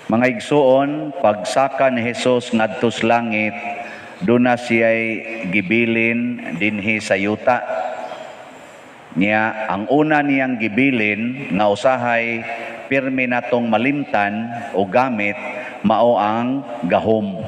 Mga igsuon, pagsaka ni Jesus ngadto sa langit, duna siya'y gibilin dinhi sa yuta. Niya, ang una niyang gibilin nga usahay pirmi natong malimtan o gamit mao ang gahom.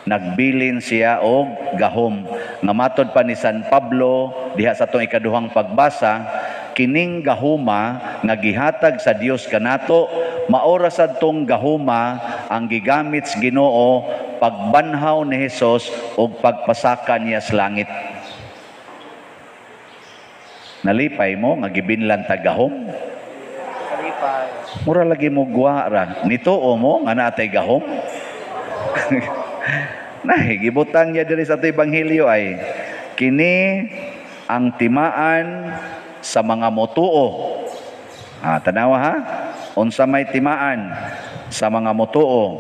Nagbilin siya og gahom. Nga matod pa ni San Pablo diha sa atong ikaduhang pagbasa, kining gahuma nga gihatag sa Dios kanato, mao ra sad tong gahuma ang gigamit sa Ginoo pagbanhaw ni Hesus ug pagpasaka niya sa langit. Nalipay mo nga gibinlan ta gahom? Kalipay. Mura lagi mo guwa ra. Nituo mo nga naa tay gahom? Nay, gibutang niya diri sa ato ebanghelyo ay kini ang timaan sa mga motuo. Ah, tanawa ha? Unsa may timaan sa mga motuo?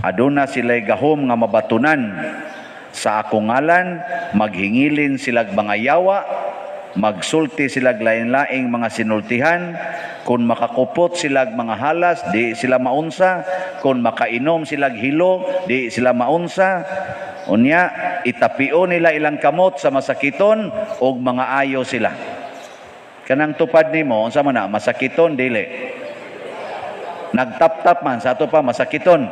Aduna sila'y gahom nga mabatunan. Sa akong ngalan, maghingilin silag mga yawa, magsulti silag lain-laing mga sinultihan, kung makakupot silag mga halas, di sila maunsa, kung makainom silag hilo, di sila maunsa. Unya, itapio nila ilang kamot sa masakiton og mga ayo sila. Kanang tupad nimo, unsa man na, masakiton dili? Nagtap-tap man sa ato pa, masakiton.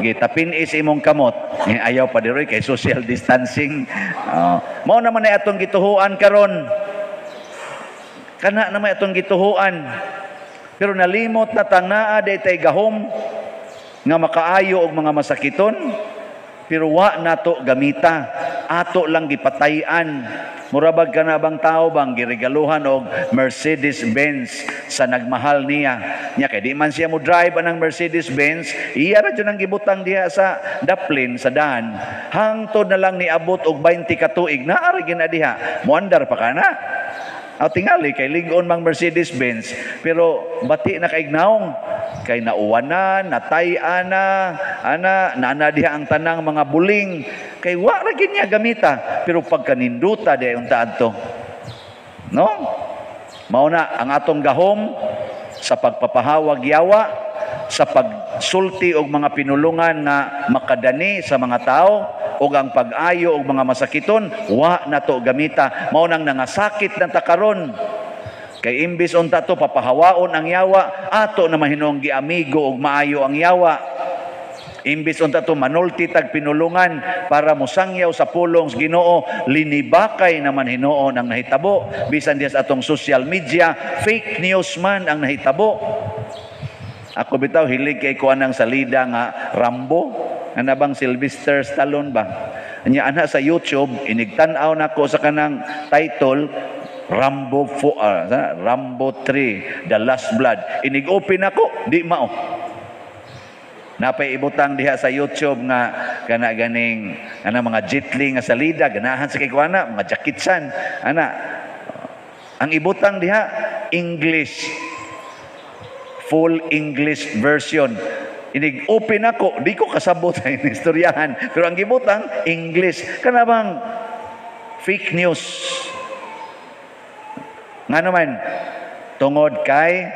Gitapin is imong kamot. Eh, ayaw pa diroy kay social distancing. Mao naman ay atong gituhuan karon. Kana naman atong gituhuan. Pero nalimot na tang naa day tay gahom nga makaayo og mga masakiton. Pero wa nato gamita, ato lang gipatay-an. Murabag ka na bang tao bang giregaluhan og Mercedes Benz sa nagmahal niya. Nya kay di man siya mo drive anang Mercedes Benz, iya ra jud ang gibutang diha sa daplin sa daan. Hangtod na lang niabot og 20 ka tuig, naa ra gyud na diha. Moandar pa kana. Aw tingali kay lig-on mang Mercedes Benz, pero bati na kaignaong kay nauwanan, natay-an na, ana, naana diha ang tanang mga buling kay wa ra gyud niya gamita, pero pagkaninduta di unta adto. No? Mao na ang atong gahom sa pagpapahawag yawa, sa pagsulti og mga pinulungan nga makadani sa mga tao, ug ang pag-ayo og mga masakiton, wa na to gamita. Mao nang nangasakit na ta karon. Kay imbis unta to papahawaon ang yawa, ato na mahinong giamigo og maayo ang yawa. Imbis unta to manulti tag pinulungan para mosangyaw sa pulong sa Ginoo, linibakay naman hinuon ang nahitabo. Bisan diha sa atong social media, fake news man ang nahitabo. Ako bitaw hilig kay kuan ang salida nga Rambo. Ana bang Sylvester Stallone ba? Anya ana sa YouTube, inigtan-aw nako sa kanang title Rambo 4, Rambo 3, The Last Blood. Inig-open ako, di mao. Napay ibutang diha sa YouTube nga kana ganing ana mga Jet Li nga salida, ganahan sa kay kuana, mga Jackie Chan. Ana ang ibutang diha English, full English version. Inig-open ako, di ko kasabot sa istoryahan. Pero ang gibutang, English. Kana bang fake news? Nga naman, tungod kay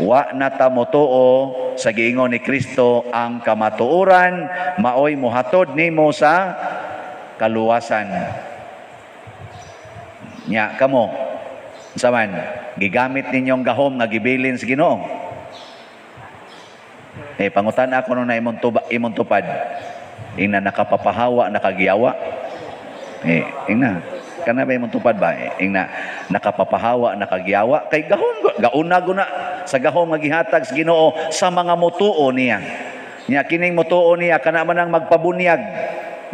wa na ta motuo sa giingon ni Kristo, ang kamatuoran maoy mohatod nimo sa kaluwasan. Nya kamo, unsa man gigamit ninyong gahom nga gibilin sa Ginoo? Eh, pangutan ako nung na imong, tuba, imong tupad. Ingna nakapapahawa, nakagiyawa. Eh, ingna. Kana ba imong tupad ba? Eh, ingna nakapapahawa, nakagiyawa. Kay gahom, gauna guna sa gahom nga gihatag sa Ginoo sa mga mutuo niya. Nya kining mutuo niya kana man ang magpabunyag.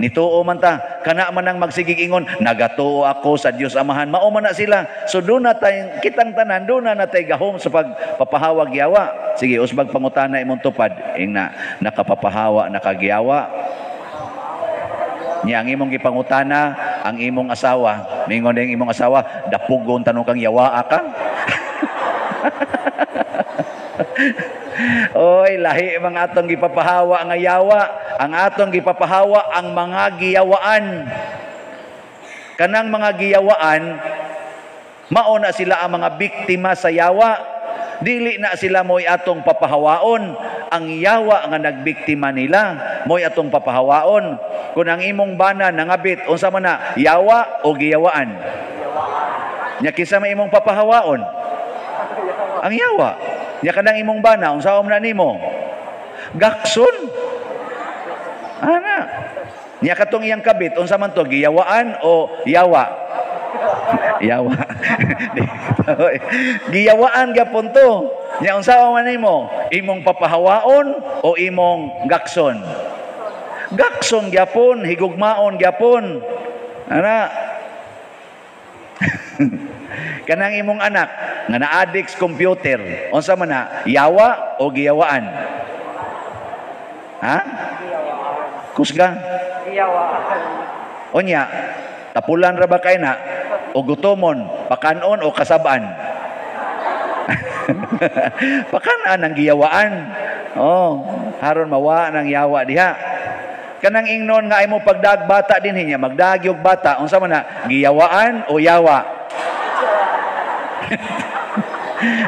Nituo man ta, kana man ang magsigig ingon, nagatuo ako sa Dios Amahan. Mao man na sila. So doon na tay, kitang tanan, doon na natay gahom sa pagpapahawag yawa. Sige, usbag pangutana imong tupad. Ingna, nakapapahawa, nakagiyawa. Nya ang imong gipangutana, ang imong asawa. Mingon din imong asawa, dapugon tanong kang yawa ka. Oy, lahi mga atong gipapahawa nga yawa. Ang atong gipapahawa ang mga giyawaan. Kanang mga giyawaan, mao na sila ang mga biktima sa yawa. Dili na sila mo'y atong papahawaon. Ang yawa nga nagbiktima nila mo'y atong papahawaon. Kung ang imong bana nangabit, unsa man na, yawa o giyawaan? Nya kinsa may imong papahawaon? Ang yawa. Nya kanang imong bana, unsa man na nimo? Gakson. Ana. Nya katong iyang kabit, unsa man to, giyawaan o yawa? Yawa. Giyawaan gyapon to. Nya unsa man nimo? Imong papahawaon o imong gakson? Gakson gyapon, higugmaon gyapon. Ana. Kanang imong anak nga na-addict sa computer, unsa man na, yawa o giyawaan? Ha? Kusga. Giyawaan. Unya, tapulan ra ba kay na o gutomon, pakanon o kasabaan? Pakanan ang giyawaan. Oh, haron mawa ng yawa diha. Kanang ingnon nga imo pagdaag bata dinhi niya, magdaag yung bata, unsa man na, giyawaan o yawa?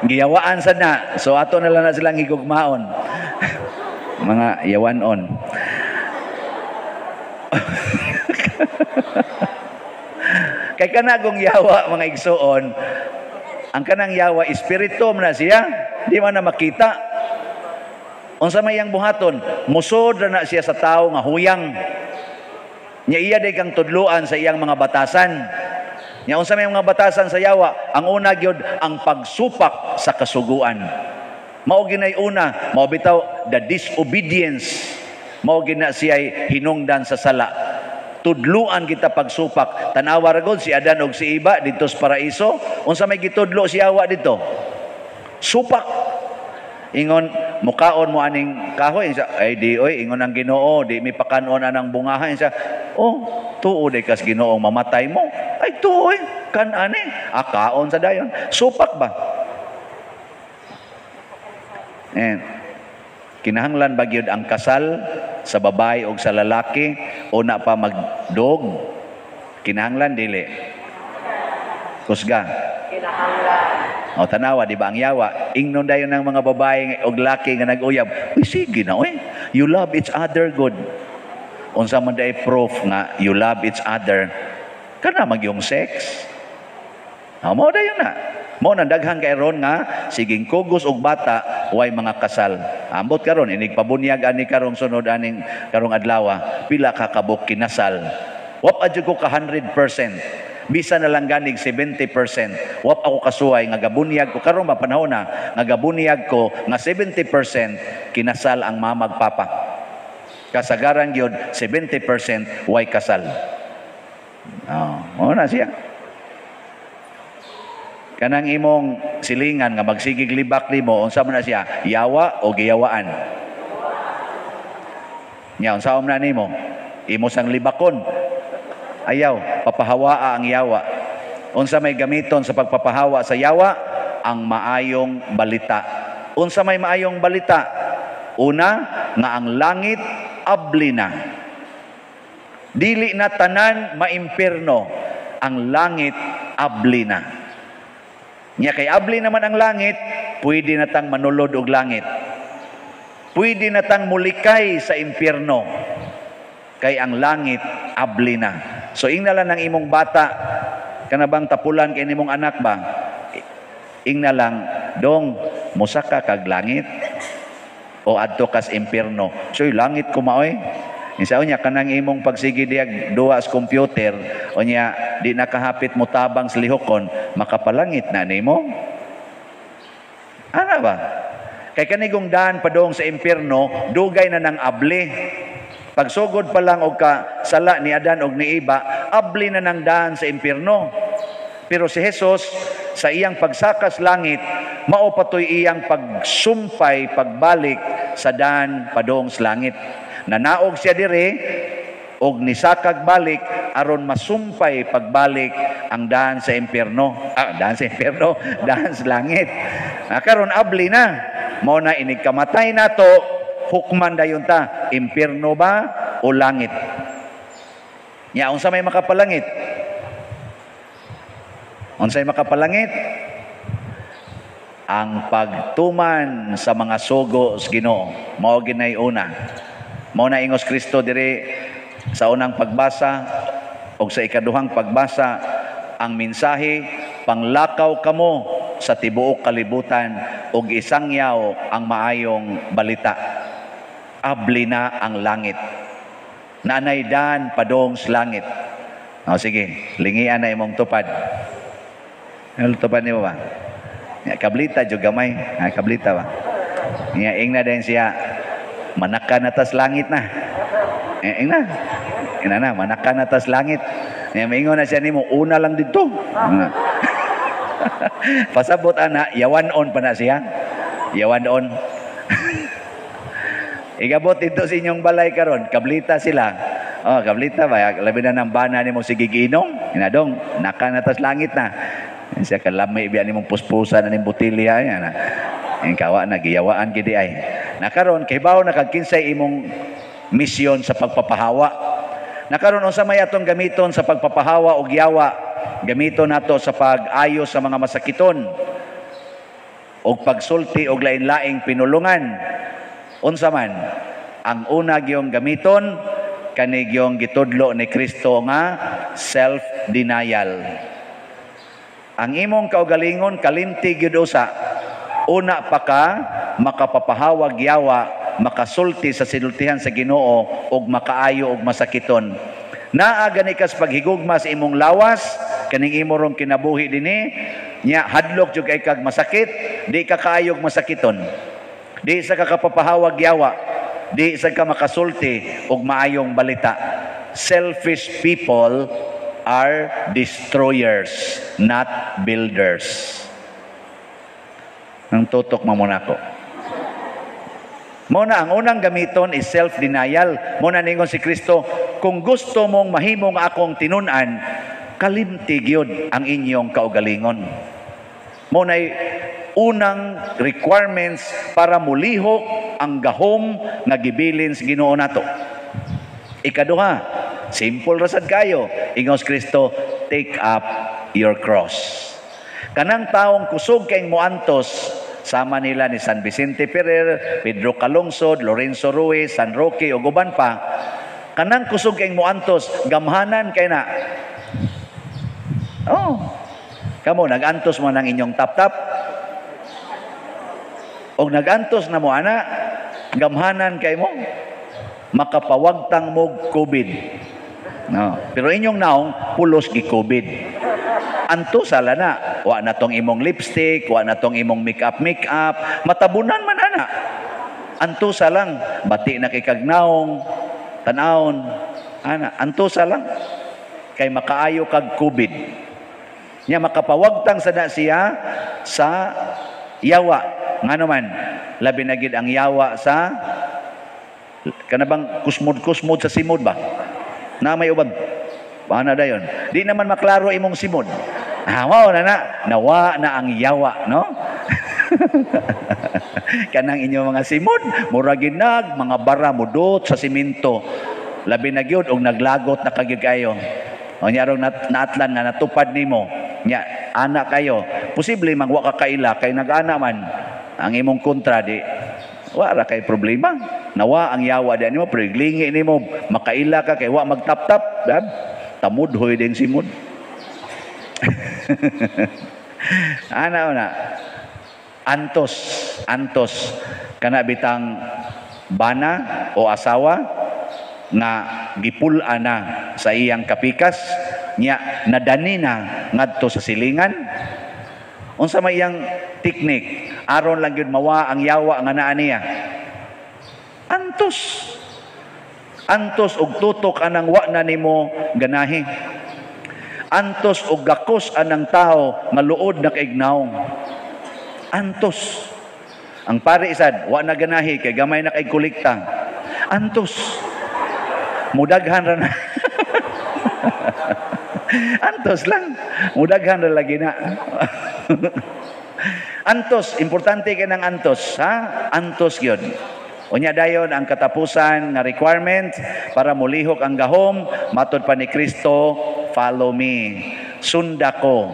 Giyawaan sad na. So ato na lang na silang higugmaon. Mga yawanon. Kay kanagong yawa mga igsuon, ang kanang yawa espiritu man na siya, di man na makita. Unsa may iyang buhaton, musod ra na siya sa tawo nga huyang. Nya iya day kang tudluan sa iyang mga batasan. Nya unsa may mga batasan sa yawa, ang una gyud ang pagsupak sa kasuguan. Mao ginay una, mao bitaw the disobedience. Mao gina siya'y hinungdan sa sala. Tudluan kita pagsupak. Tanawa ra gud si Adan og si Iba didto sa paraiso. Unsa may gitudlo si Yawa didto? Supak. Ingon mukaon mo aning kahoy, siya, ay di oy, ingon ang Ginoo, di mi pakanon anang bungahan siya. Oh, tuo day kas Ginoo mamatay mo. Ay tuo oy, kan-ani, akaon sa dayon. Supak ba? Eh, kinahanglan ba gyud ang kasal sa babae og sa lalaki o na pa magdog? Kinahanglan dili. Kusga. Kinahanglan. O tanawa, di ba ang yawa? Ingnon dayon ng mga babae og laki nga nag-uyab. Uy, sige na, uy. You love each other good. Unsa man day proof nga you love each other, kana magyong sex. O, mao dayon na. Mao nang daghan kay ron nga siging kugos og bata way mga kasal. Ambot karon inig pabunyag ani karong sunod aning karong adlaw, pila ka kabuk kinasal. Wap adyo ko ka 100%. Bisa na lang ganig 70%. Wap ako kasuway nga gabunyag ko karon ba panahon na nga gabunyag ko nga 70% kinasal ang mamag papa. Kasagaran gyud 70% way kasal. Oh, mao na siya. Kanang imong silingan nga magsigig libak nimo, unsa man na siya, yawa o giyawaan? Nya unsa man na nimo? Imo sang libakon. Ayaw, papahawaa ang yawa. Unsa may gamiton sa pagpapahawa sa yawa? Ang maayong balita. Unsa may maayong balita? Una, nga ang langit abli na. Dili na tanan maimpierno. Ang langit abli na. Nya kay abli naman ang langit, pwede na tang manulod og langit. Pwede na tang mulikay sa impierno. Kay ang langit abli na. So ingna lang ng imong bata, kana bang tapulan kay nimong anak ba? Ingna lang, dong musaka kag langit o adto kas impierno. So langit ko maoy. Insa unya kanang imong pagsige diag duwa sa computer, unya di nakahapit mo tabang sa lihokon, makapalangit na nimo. Ana ba? Kay kanigong daan padung sa impierno, dugay na nang abli. Pagsugod pa lang og ka sala ni Adan og ni Eva, abli na nang daan sa impierno. Pero si Jesus sa iyang pagsakas langit, mao patoy iyang pagsumpay pagbalik sa daan padung sa langit. Nanaog siya dire og nisakag balik aron masumpay pagbalik ang daan sa impierno. Ah, daan sa impierno, daan sa langit. Ah, karon abli na. Mao na inig kamatay nato, hukman dayon ta, impierno ba o langit? Nya unsa may makapalangit? Unsay makapalangit? Ang pagtuman sa mga sugo sa Ginoo mao ginay una. Mao na ingos Kristo diri sa unang pagbasa o sa ikaduhang pagbasa, ang mensahe, "Panglakaw kamo sa tibuok kalibutan ug isangyaw ang maayong balita. Abli na ang langit." Naanay dan padong sa langit. O sige, lingian na imong tupad. Ano tupad nimo ba? Ya, kablita jud gamay. Ha, kablita ba? Ya, ingna din siya. "Manaka na tas langit na." Eh, ingna. Ingna na, "Manaka na tas langit." Ya, maingon na siya nimo, "Una lang dito." Pasabot ana, yawan on pa na siya. Yawan on. Igabot dito sa inyong balay karon, kablita sila. Oh, kablita ba? Labi na ng bana nimo sige giinom. Inadong, naka na tas langit na. Siya kalami biya nimong puspusan na ning botelya yan. Ang kawa na giyawaan gidi ay. Nakaron kay na kag kinsay imong misyon sa pagpapahawa. Nakaron, unsa may atong gamiton sa pagpapahawa og yawa? Gamiton nato sa pag-ayo sa mga masakiton og pagsulti og lain-laing pinulungan. Unsa man? Ang una gyong gamiton, kani gyong gitudlo ni Kristo nga self-denial. Ang imong kaugalingon kalimti gyud usa. Una pa ka makapapahawag yawa, makasulti sa sinultihan sa Ginoo ug makaayo og masakiton. Naa gani kas paghigugma sa imong lawas, kaning imo rong kinabuhi dinhi, nya hadlok jud kay kag masakit, di ka kaayog masakiton. Di sa ka kapapahawag yawa, di sa ka makasulti og maayong balita. Selfish people are destroyers, not builders. Nang tutok mo muna ko. Mao na ang unang gamiton is self-denial. Mao na ningon si Kristo, "Kung gusto mong mahimong akong tinun-an, kalimti gyud ang inyong kaugalingon." Mao na unang requirements para mulihok ang gahom nga gibilin sa Ginoo nato. Ikaduha, simple ra sad kayo. Ingos Kristo, "Take up your cross." Kanang taong kusog kay moantos, sama nila ni San Vicente Ferrer, Pedro Calungsod, Lorenzo Ruiz, San Roque ug uban pa. Kanang kusog kay moantos, gamhanan kay na. Oh. Kamo, nagantos mo ng inyong tap-tap. Og nagantos na mo ana, gamhanan kay mo. Makapawagtang mo COVID. No. Pero inyong naong pulos gi COVID. Anto sala na, wa na tong imong lipstick, wa na tong imong makeup makeup, matabunan man ana. Anto sa lang, bati na kay kag naong, tanawon, ana, anto sa lang kay makaayo kag COVID. Nya makapawagtang sa na siya sa yawa. Ngano man, labi na gid ang yawa sa kanabang kusmod-kusmod sa simod ba? Na may uban. Paano dayon? Di naman maklaro imong simod. Ah, wow na na. Nawa na ang yawa, no? Kanang inyong mga simod, mura ginag, mga bara mudot sa simento. Labi na gyud og naglagot na kagyud kayo. O nya rong naatlan nga natupad nimo. Nya ana kayo. Posible mang wa ka kaila kay nag-ana man ang imong kontra, di wa ra kay problema. Nawa ang yawa di nimo, pero lingi nimo makaila ka kay wa magtap-tap, dab tamudhoy din simod. Ana na. Antos, antos kana bitang bana o asawa nga gipul-an na sa iyang kapikas nya nadani na ngadto sa silingan. Unsa may iyang teknik aron lang gyud mawa ang yawa nga naa niya? Antos, antos og tutok anang wa na nimo ganahi. Antos og gakos anang tao nga luod na kaignaw. Antos ang pare isad wa na ganahi kay gamay na kay kolekta. Antos, mudaghan ra na. Antos lang, mudaghan ra lagi na. Antos, importante kay ng antos, ha? Antos gyud. Unya dayon ang katapusan nga requirement para mulihok ang gahom, matod pa ni Kristo, "Follow me." Sunda ko.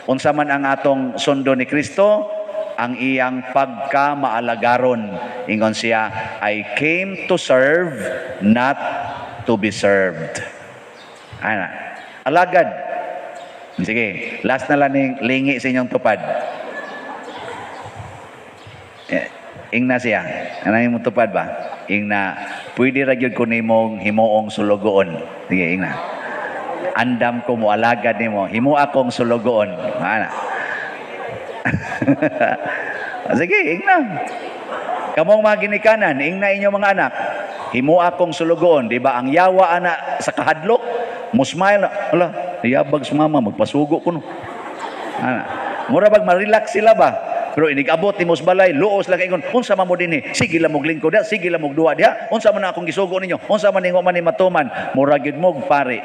Unsa man ang atong sundo ni Kristo? Ang iyang pagka-maalagaron. Ingon siya, "I came to serve, not to be served." Ana, alagad. Sige, last na lang ning lingi sa inyong tupad. Eh, ingna siya. Ano yung tupad ba? Ingna, "Pwede ra gyud ko nimong himuong sulugoon." Sige, ingna. "Andam ko mo alagad nimo. Himo akong sulugoon." Ana. Sige, ingna. Kamong mga ginikanan, ingna inyong mga anak. "Himo akong sulugoon," di ba? Ang yawa ana sa kahadlok, mo smile, "Ala, yabag sa mama, magpasugo ko no." Ana. Mura bag ma-relax sila ba? Pero inig-abot nimo sa balay, luos lang ingon, "Unsa man mo dinhi? Sige lang mog lingkod diha, sige lang mog duwa diha. Unsa man na akong gisugo ninyo? Unsa man ningo man ni matuman?" Mura gyud mog pari.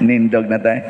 Nindog na tayo.